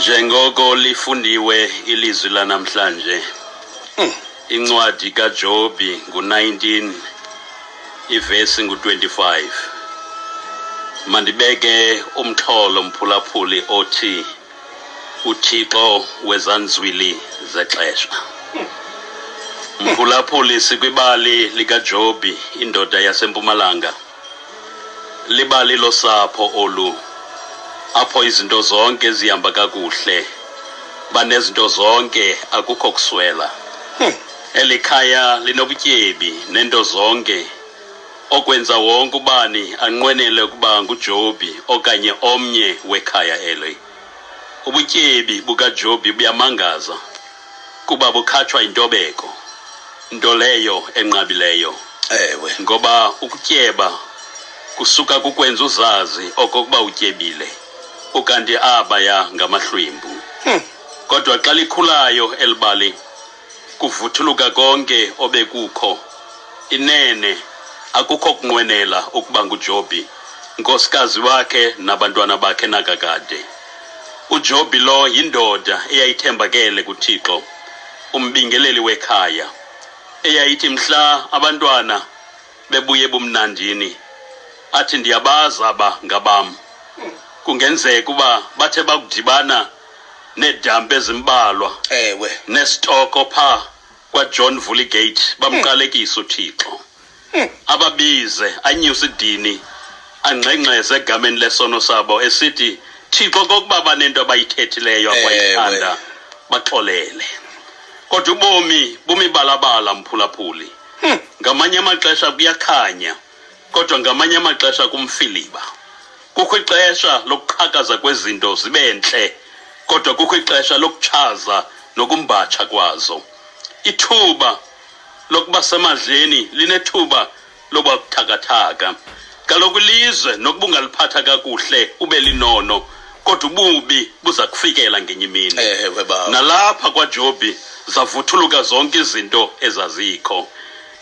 Njengoko lifundiwe ilizwi lanamhlanje, incwadi kaJobhi ngu-19, ivesi ngu-25. Mandibeke umxholo, mphulaphuli, othi uThixo wezanzwili zexesha. Mphulaphuli, sikwibali likaJobhi, indoda yaseMpumalanga. Libali losapho olu apho izinto zonke zihamba kakuhle, banezinto zonke, akukho kuswela. Eli khaya linobutyebi nento zonke, okwenza wonke ubani anqwenele ukuba nguJobhi okanye omnye wekhaya eli. Ubutyebi bukaJobhi buyamangaza kuba bukhatshwa yintobeko, nto leyo enqabileyo. Ngoba ukutyeba kusuka kukwenza uzazi okokuba utyebile, ukanti abaya ngamahlwempu. Kodwa xa likhulayo eli bali, kuvuthuluka konke obekukho. Inene akukho kunqwenela ukuba nguJobhi, nkosikazi wakhe nabantwana bakhe nakakade. UJobhi lo yindoda eyayithembakele kuThixo, umbingeleli wekhaya, eyayithi mhla abantwana bebuye bumnandini athi, "Ndiyabazi aba ngabam." Kungenzeka uba bathe bakudibana needampi ezimbalwa nesitoko phaa kwaJohn Vuligate, bamqalekisa uThixo. Ababize, anyuse idini, angxengxeze egameni lesono sabo esithi, "Thixo, kokuba banento abayithethileyo akwayithanda, baxolele." Kodwa ubomi bumibalabala, mphulaphuli. Ngamanye amaxesha kuyakhanya, kodwa ngamanye amaxesha kumfiliba. Kukho ixesha lokuqhakaza kwezinto zibe ntle, kodwa kukho ixesha lokutshaza nokumbatsha kwazo. Ithuba lokuba semadleni linethuba lokuba buthakathaka. Kaloku ilizwe, nokuba ungaliphatha kakuhle ube linono, kodwa ububi buza kufikela ngenye imini. Ewe, baba. Nalapha kwaJobhi zavuthuluka zonke izinto ezazikho.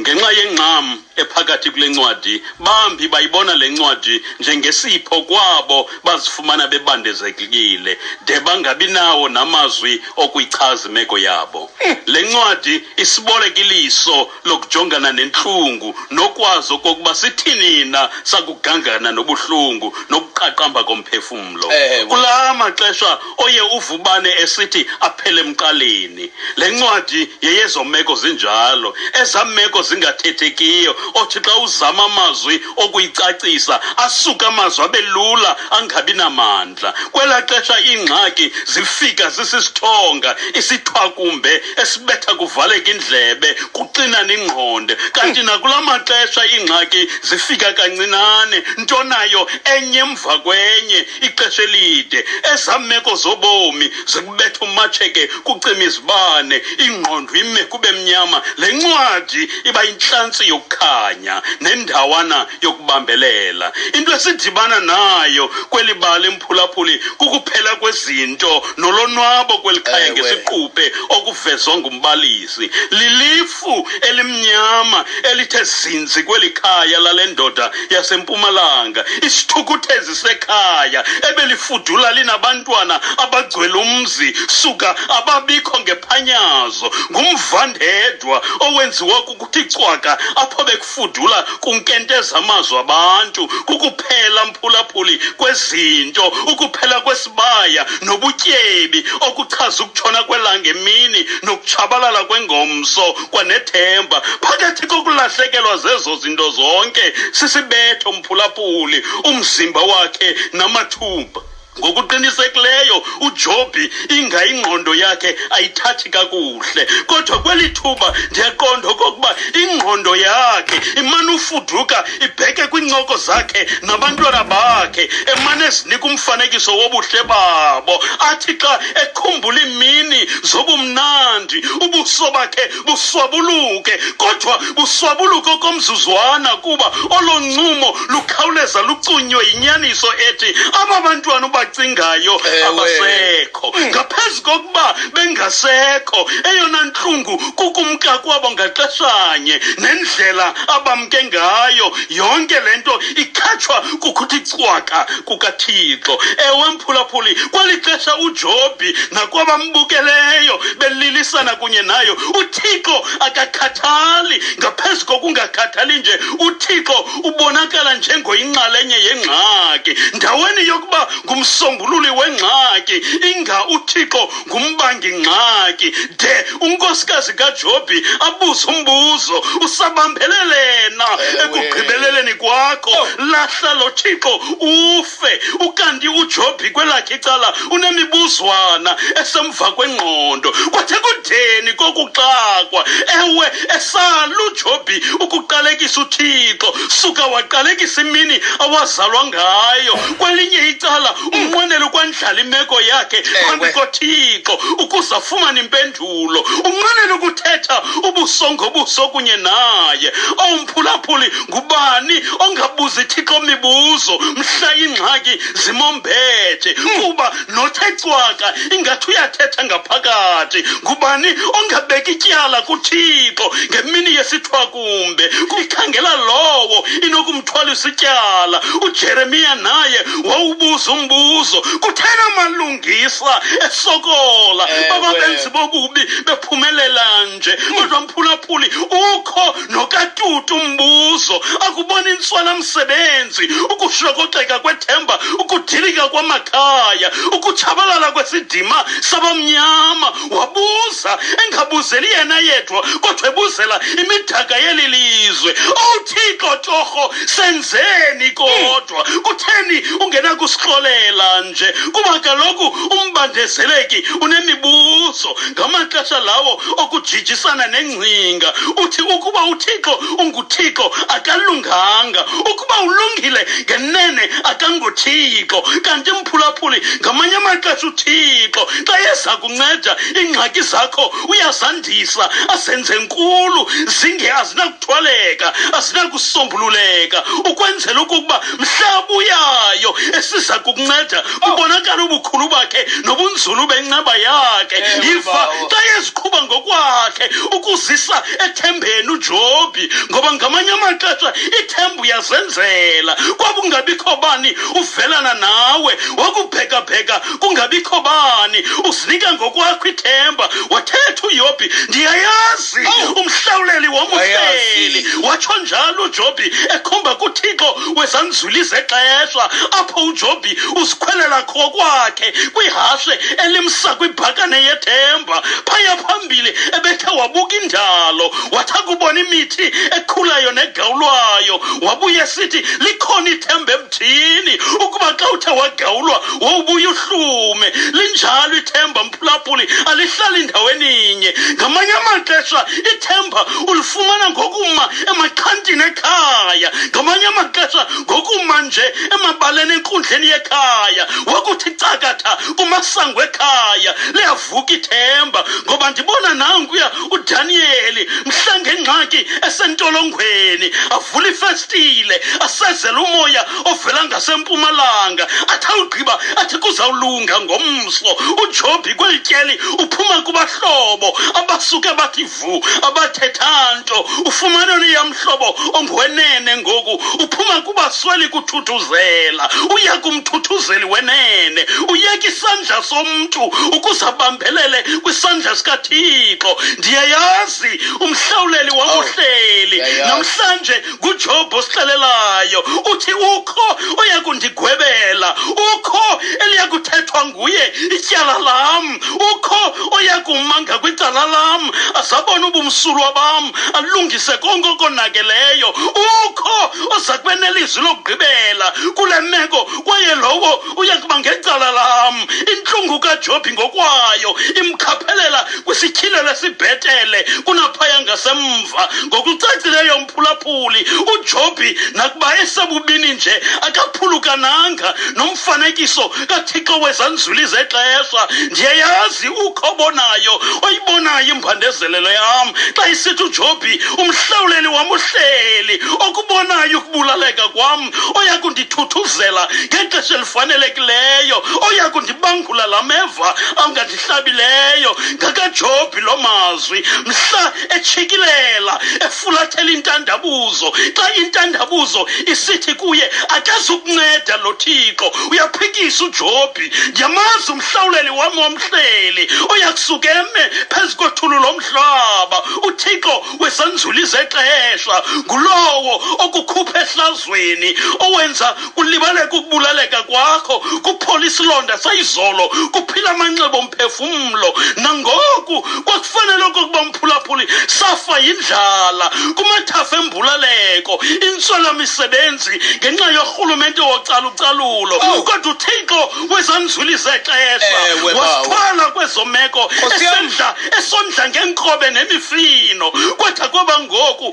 Ngenxa yengxam ephakathi kule ncwadi, bambi bayibona le ncwadi njengesipho kwabo bazifumana bebandezekile de bangabi nawo namazwi okuyichaza imeko yabo. Le ncwadi isiboleka iliso lokujongana nentlungu nokwazi okokuba sithini na sakugangana nobuhlungu nokuqaqamba komphefumlo. Kulaa maxesha oye uvubane esithi aphele emqaleni, le ncwadi yeyezo meko zinjalo, ezaa meko zingathethekiyo, othi xa uzama amazwi okuyicacisa asuke amazwi abe lula, angabi namandla. Kwelaa xesha iingxaki zifika zisisithonga, isithwakumbe esibetha kuvaleka indlebe, kuxinana ingqondo. Kanti nakulaa maxesha iingxaki zifika kancinane, nto nayo enye emva kwenye ixesha elide, ezaa meko zobomi zikubetha umatsheke, kucima izibane, ingqondo ime kube mnyama, le ncwadi iba yintlantsi yokukhanya nendawana yokubambelela. Into esidibana nayo kweli bali, mphulaphuli, kukuphela kwezinto nolonwabo kweli khaya ngesiquphe okuvezwa ngumbalisi. Lilifu elimnyama elithe zinzi kweli khaya lale ndoda yaseMpumalanga. Isithukuthezi sekhaya ebelifudula linabantwana abagcwele umzi suka ababikho ngephanyazo. Ngumvandedwa owenziwa kukuthi cwaka apho bekufudula kunkenteza amazwi abantu. Kukuphela, mphulaphuli, kwezinto, ukuphela kwesibaya nobutyebi okuchaza ukutshona kwelanga emini nokutshabalala kwengomso kwanethemba. Phakathi kokulahlekelwa zezo zinto zonke sisibetho, mphulaphuli, umzimba wakhe namathumba. Ngokuqinisekileyo uJobhi inga ingqondo yakhe ayithathi kakuhle, kodwa kweli thuba ndiyaqonda okokuba ingqondo yakhe imane ufuduka ibheke kwiincoko zakhe nabantwana bakhe, emane ezinika umfanekiso wobuhle babo. Athi xa ekhumbula iimini zobumnandi, ubuso bakhe buswabuluke, kodwa buswabuluke okomzuzwana, kuba olo ncumo lukhawuleza lucunywe yinyaniso ethi aba bantwana uba obacingayo abasekho. Ngaphezu kokuba bengasekho, eyona ntlungu kukumka kwabo ngaxeshanye nendlela abamke ngayo. Yonke le nto ikhatshwa kukuthi cwaka kukaThixo. Ewe, mphulaphuli, kweli xesha uJobhi nakwabambukeleyo belilisana kunye nayo, uThixo akakhathali. Ngaphezu kokungakhathali nje, uThixo ubonakala njengoyinxalenye yengxaki. Ndaweni yokuba ngumsombululi wengxaki, inga uThixo ngumbangi ngxaki. De unkosikazi kaJobhi abuze umbuzo, usabambelele na ekugqibeleleni kwakho? Lahla lo Thixo ufe. Ukanti uJobhi kwelakhe icala unemibuzwana esemva kwengqondo. Kwathe kudeni kokuxakwa, ewe, esala uJobhi ukuqalekisa uThixo, suka waqalekisa imini awazalwa ngayo. Kwelinye icala unqwenela ukwandlala imeko yakhe phambi koThixo ukuze afumane impendulo. Unqwenela ukuthetha ubuso ngobuso kunye naye. Owumphulaphuli, ngubani ongabuzi Thixo mibuzo mhla iingxaki zimombethe? Kuba nothe cwaka ingathi uyathetha ngaphakathi. Ngubani ongabeki ityala kuThixo ngemini yesithwakumbe? Kukhangela lowo inokumthwalisa ityala. UJeremiya naye wawubuza umbuzo, kutheni amalungisa esokola, bababenzi bobubi bephumelela nje? Kodwa mphulaphuli, ukho nokatutu umbuzo. Akubona intswela-msebenzi, ukushokoxeka kwethemba, ukudilika kwamakhaya, ukutshabalala kwesidima sabamnyama, wabuza, engabuzeli yena yedwa kodwa ebuzela imidaka yeli lizwe. Owu Thixo torho, senzeni kodwa? Kutheni ungenakusixolela nje? Kuba kaloku umbandezeleki unemibuzo. Ngamaxesha lawo okujijisana nengcinga, uthi ukuba uThixo unguThixo akalunganga, ukuba ulungile ngenene akangoThixo. Kanti mphulaphuli, ngamanye amaxesha uThixo xa eza kunceda iingxaki zakho uyazandisa, azenze nkulu, zinge azinakuthwaleka, azinakusombululeka, ukwenzela okokuba mhla abuyayo esiza kukunceda kubonakala ubukhulu bakhe nobunzulu benceba yakhe. Yiva xa eziqhuba ngokwakhe ukuzisa ethembeni uJobhi, ngoba ngamanye amaxesha ithemba uyazenzela. Kwakungabikho bani uvelana nawe, wakubhekabheka kungabikho bani, uzinika ngokwakho ithemba. Wathetha uYobhi, ndiyayazi umhlawuleli wam uhleli. Watsho njalo uJobhi ekhomba kuThixo wezanzwili zexesha, apho uJobhi uzikhwelela ngokwakhe kwihashe elimsa kwibhakane yethemba. Phaya phambili ebethe wabuka indalo, wathi akubona imithi ekhulayo negawulwayo, wabuya esithi likhona ithemba emthini, ukuba xa uthe wagawulwa wowubuya uhlume. Linjalo ithemba, mphulaphuli, alihlali ndaweninye. Ngamanye amaxesha ithemba ulifumana ngokuma emaxhantini ekhaya, ngamanye amaxesha ngokuma nje emabaleni enkundleni yekhaya, wakuthi cakatha kumasango ekhaya, liyavuka ithemba. Ngoba ndibona nankuya uDaniyeli mhla ngengxaki esentolongweni, avula ifestile asezele umoya ovela ngasempumalanga, athi awugqiba athi kuzawulunga ngomso. uJobhi kweli tyeli uphuma kubahlobo abasuke bathi vu, abathetha nto, ufumana oneyamhlobo ongwenene ngoku. Uphuma kubasweli kuthuthuzela, uya kumthuthuzeli wenene. Uyeka isandla somntu ukuze abambelele kwisandla sikaThixo. Ndiyayazi umhlawuleli wam uhleli. Namhlanje nguJobho osixelelayo, uthi ukho oya kundigwebela, ukho eliya kuthethwa nguye ityala lam, ukho oya kuma ngakwicala lam azabona ubumsulwa bam, alungise konke okonakeleyo. Ukho oza kube nelizwi lokugqibela kule meko, kwaye lowo uya kuba ngecala lam. Intlungu kaJobhi ngokwayo imkhaphelela kwisityhilelo esibhetele kunaphaya ngasemva. Ngokucacileyo mphulaphuli, uJobhi nakuba esebubini nje akaphulukananga nomfanekiso kaThixo wezanzulu. wezanzwili zexesha. Ndiyayazi ukho obonayo, oyibonayo imbandezelelo yam. Xa isithi uJobhi, umhlawuleli wam uhleli, okubonayo ukubulaleka kwam, oya kundithuthuzela ngexesha elifanelekileyo, oya kundibangula la meva angandihlabileyo. NgakaJobhi loo mazwi, mhla etshikilela efulathela intandabuzo. Xa intandabuzo isithi kuye akazukunceda lo Thixo, uyaphikisa uJobhi, ndiyamazi umhlawuleli wam wamhleli, oya kusuka eme phezu kothulu lomhlaba. UThixo wezanzuli zexesha ngulowo okukhupha ehlazweni, owenza kulibaleka ukubulaleka kwakho, kuphola isilonda sayizolo, kuphila amanxeba omphefumlo. Nangoku kwakufanele okokuba mphulaphuli safa yindlala kumathafa embulaleko, intswelamisebenzi ngenxa yorhulumente wocalucalulo. Oh. Kodwa uThixo wezanzwili zexesha Ewe, bawo. wasithwala kwezo meko, Nkosi yam. esondla ngeenkobe nemifino. Kwada kwaba ngoku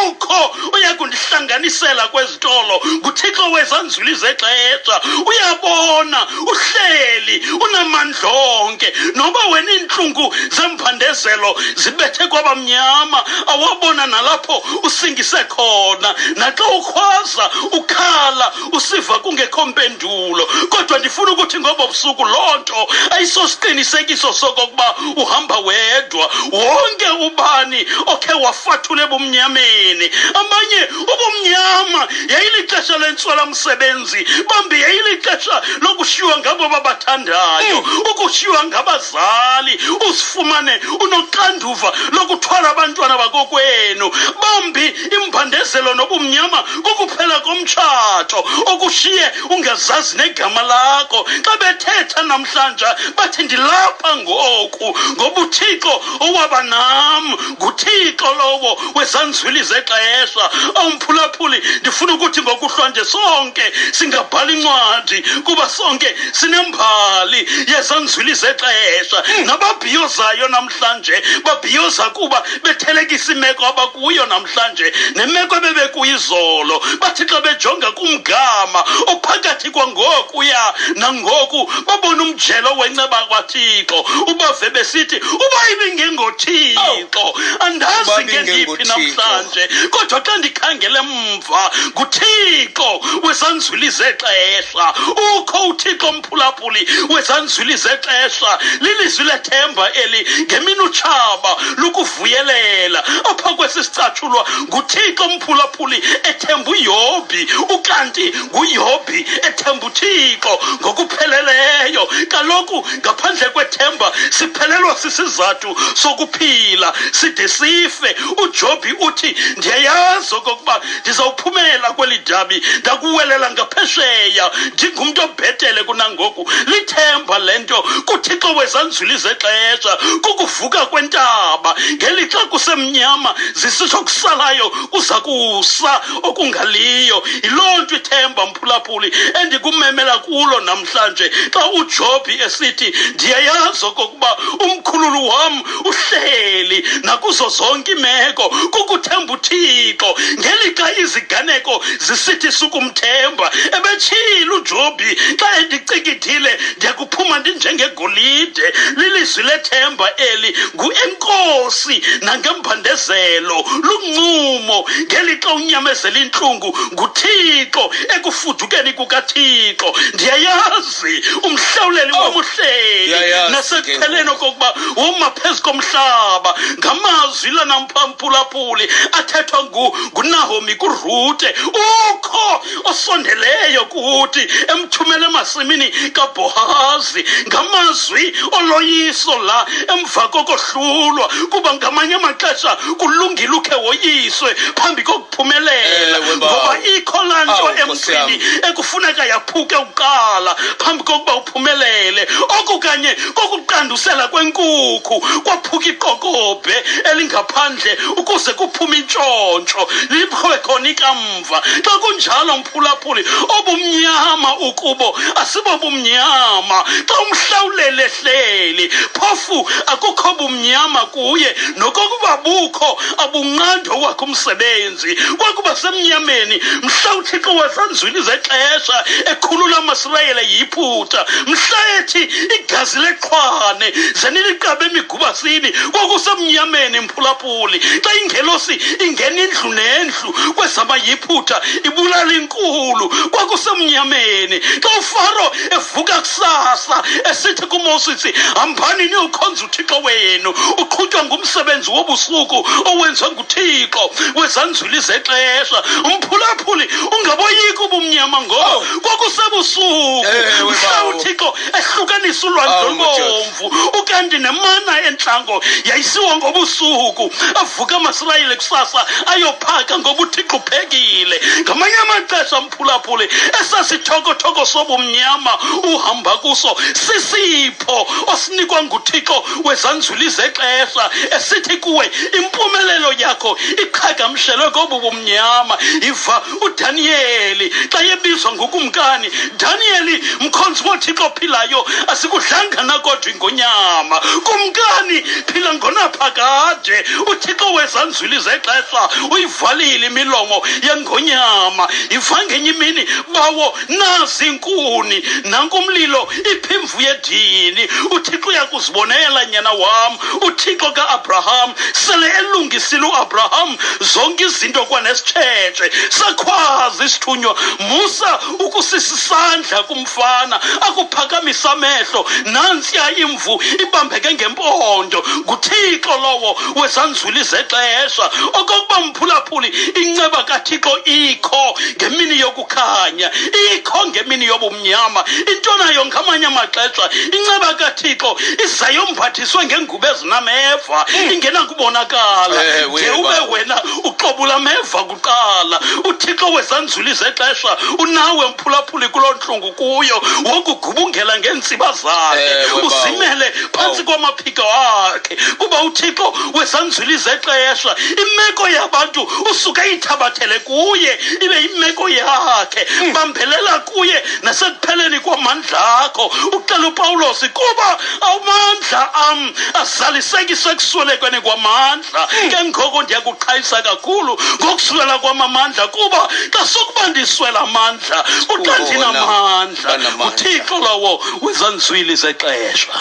ukho uya kundihlanganisela kwezitolo. NguThixo wezanzwili zexesha, uyabona, uhleli, unamandla onke. Noba wena iintlungu zembandezelo zibethe kwabamnyama, awabona nalapho usingise khona, naxa ukhwaza ukhala usiva kungekho mpendulo. Kodwa ndifuna ukuthi ngobo busuku loo nto ayisosiqinisekiso sokokuba uhamba wedwa. Wonke ubani okhe wafathula ebumnyameni, abanye ubumnyama yayilixesha lentswela-msebenzi, bambi yayilixesha lokushiywa ngabo babathandayo, ukushiywa ngabazali, uzifumane unoxanduva lokuthwala abantwana bakokwenu. Bambi imbandezelo nobumnyama kukuphela komtshato okushiye ungazazi negama lakho. Xa bethetha namhlanje bathi ndilapha ngoku ngoba uThixo owaba nam nguThixo lowo wezanzwili zexesha. Awumphulaphuli, ndifuna ukuthi ngokuhlwa nje sonke singabhala incwadi, kuba sonke sinembali yezanzwili zexesha. Nababhiyozayo namhlanje babhiyoza kuba bethelekisa imeko abakuyo namhlanje nemeko ebebekuyo izolo. Bathi xa bejonga kumgama ophakathi kwangokuya nangoku babona umjelo wenceba kwaThixo, ubave besithi uba ibingengoThixo andazi Uba ngendiphi ibingengoThixo. namhlanje. Kodwa xa ndikhangele emva, nguThixo wezanzwili zexesha. Ukho uThixo mphulaphuli wezanzwili zexesha. Lilizwi lethemba eli ngemini utshaba lukuvuyelela. Apha kwesi sicatshulwa nguThixo mphulaphuli ethemba uYobhi, ukanti nguYobhi ethemba uThixo ngokupheleleyo. Kaloku ngaphandle kwethemba siphelelwa sisizathu sokuphila side sife. uJobhi uthi ndiyayazi okokuba ndizawuphumela kweli dabi, ndakuwelela ngaphesheya ndingumntu obhetele kunangoku. Lithemba le nto kuThixo wezanzwili zexesha, kukuvuka kwentaba ngelixa kusemnyama, zisitsho kusalayo kuza kusa okungaliyo. Yiloo nto ithemba mphulaphuli endikumemela kulo namhlanje xa uJobhi esithi ndiyayazi okokuba umkhululi wam uhleli nakuzo zonke iimeko. Kukuthemba uThixo ngelixa iziganeko zisithi sukumthemba. Ebetshile uJobhi, xa endicikithile ndiyakuphuma ndinjengegolide. Lilizwi lethemba eli, nguenkosi nangembandezelo, luncumo ngelixa unyamezela intlungu. NguThixo ekufudukeni kukaThixo. Ndiyayazi umhlawuleli wam uhleli Ndiyayazi ke nasekupheleni ngoku. okokuba woma phezu komhlaba. Ngamazwi lana mphulaphuli athethwa nguNahomi kuRute, ukho osondeleyo kuthi emthumele emasimini kaBhohazi. Ngamazwi oloyiso la emva kokohlulwa, kuba ngamanye amaxesha kulungile ukhe woyiswe phambi kokuphumelela. Ewe, bawo. Ngoba ikho laa nto Awu, Nkosi yam. emntwini ekufuneka yaphuke kuqala phambi kokuba uphumelele. Oku kanye kokuqandusela kwenkukhu, kwaphuka iqokobhe elingaphandle ukuze kuphume intshontsho, liphiwe khona ikamva. Xa kunjalo mphulaphuli, obumnyama ukubo asibo bumnyama xa umhlawuleli ehleli. Phofu akukho bumnyama kuye, nokokuba bukho abunqandi owakhe umsebenzi. Kwakuba semnyameni mhla uThixo wezanzwili zexesha ekhulula amaSirayeli eYiputa. kwamaYiphutha. Mhla ethi igazi lexhwane ze niliqabe emigubasini, kwakusemnyameni, mphulaphuli. Xa ingelosi ingena indlu nendlu kwezamaYiphutha ibulala inkulu, kwakusemnyameni. Xa uFaro evuka kusasa esithi kuMoses, hambani niyokhonza uThixo wenu, uqhutywa ngumsebenzi wobusuku owenziwa nguThixo wezanzwili zexesha. Umphulaphuli, ungaboyiki ubumnyama ngoba kwakusebusuku mhla uThixo ehlukanisa ulwandle olubomvu, ukanti nemana entlango yayisiwa ngobusuku. Avuka amaSirayeli kusasa ayophaka ngoba uThixo uphekile. Ngamanye amaxesha, mphulaphuli, esasithokothoko sobumnyama uhamba kuso sisipho osinikwa nguThixo wezanzwili zexesha, esithi kuwe impumelelo yakho iqhagamshelwe kobu bumnyama. Iva uDaniyeli xa yebizwa ngukumkani, Daniyeli, mkhonzi woThixo ophilayo, asikudlanga na kodwa ingonyama? Kumkani, phila ngonaphakade. UThixo wezanzwili zexesha uyivalile imilomo yengonyama. Iva ngenye imini, bawo, nazi iinkuni, nanku umlilo, iphi imvu yedini? UThixo uyakuzibonela, nyana wam. UThixo ka-Abraham sele elungisile uAbraham zonke izinto kwanesitshetshe. Sakhwaza isithunywa, musa ukusisa isandla kumfana. Akuphakamisa amehlo, nantsiya imvu ibambeke ngempondo. NguThixo lowo wezanzwili zexesha. Okokuba, mphulaphuli, inceba kaThixo ikho ngemini yokukhanya, ikho ngemini yobumnyama. Into nayo ngamanye amaxesha inceba kaThixo izayomphathiswe ngengubo ezinameva, ingenakubonakala. De ube wena uxobula ameva kuqala. UThixo wezanzwili zexesha unawe, mphulaphuli, kuloo ntlungu kuyo, wokugubungela ngeentsiba zakhe, uzimele phantsi kwamaphiko akhe, kuba uThixo wezanzwili zexesha imeko yabantu usuke ayithabathele kuye ibe imeko yakhe. Bambelela kuye nasekupheleni kwamandla akho. Uxela uPawulos, kuba amandla am azalisekiswe ekuswelekweni kwamandla. Ke ngoko ndiyakuqhayisa kakhulu ngokuswela kwam amandla, kuba xa sukuba ndiswela amandla, kuxa ndinamandla. UThixo lowo wezanzwili zexesha.